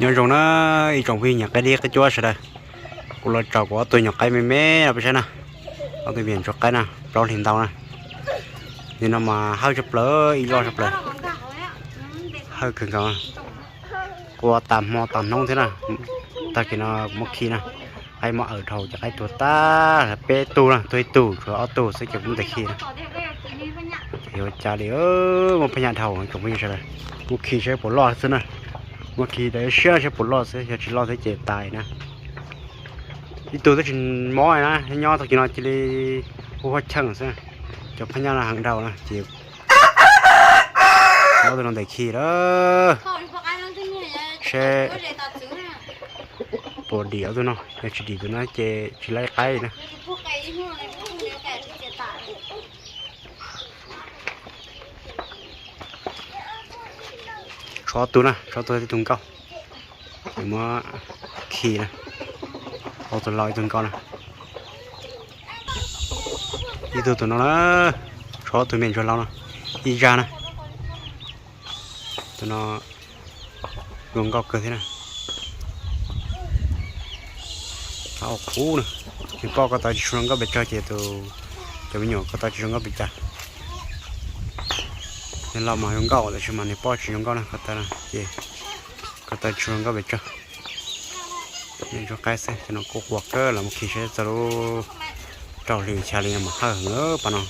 Nyob zoo na ib tsoom phooj ywg nyuam qaib dib qaib cuab sawv daws, kuv los tsom kuv ob tug nyuam qaib me me no peb saib na, ob tug me nyuam ntsuag qaib na, plaub hlis ntau na. Nim no mas hawj tshaj plaws, ib loj tshaj plaws, hawj kawg nkaus. Qua tas hmo tas hnub thiab na, tag kis no kuv muab khi na, qaib muab awm dhau ces qaib tuag tag, peb tug na, tuag ib tug, tshuav ob tug xwb ces kuv muab tes khi na. Ces yuav cas li, muab phaj nyaj dhau tsoom phooj ywg sawv daws, muab khi saib puas loj xwb na, muab khi tas siab saib puas loj xwb, yog tsis loj thiab ces tas na. Ib tug twb tsis mob na, nyob tag kis no cia li hu huab cheej xwb, cov phaj nyaj no heev dhau na ces muab tus no ntes khi lawm. Seb puas dim ob tug no, yog tsis dim tus no ces tsis laib qaib na. Tshuav ob tug na, tshuav ob tug, tib tug nkauj, ces muab khi na, ob tug laus ib tug nkauj na. Ib tug tus no na, tshuav ob tug me ntsuag laus no, ib zaj na. Tus no zoo nkauj kawg thiab na. Qab ua qub na, nws poj ko taw tsis tshua zoo nkauj pes tsawg ces tus, cov me nyuam ko taw tsis zoo nkauj pes tsawg. Nws los mas zoo nkauj tab sis mas nws poj tsis zoo nkauj na, ko taw ces ko taw tsis zoo nkauj pes tsawg. Me ntsuag qaib xwb, cov no kuj qua kawg, los mus khi saib txog lub rau hli xya li no mas hawj heev pab no.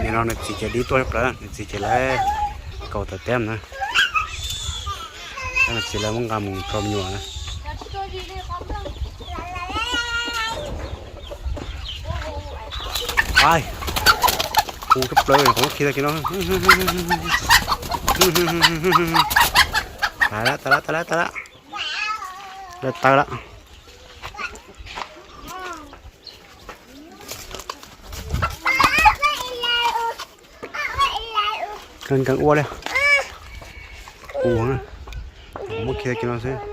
Nim no nws txiv ces dib tuaj tshaj plaws, nws txiv ces lawv kaus tawm teb na. Nws txiv lawv muab nqa mus tso me nyuam na. Ai, hu tshaj plaws, qhov muab khi tag kis no. Tas lawm, tas lawm, tas lawm, tas lawm. Lawv tawg lawm. Nkees nkees ua li. Ua, muab khi tag kis no xwb.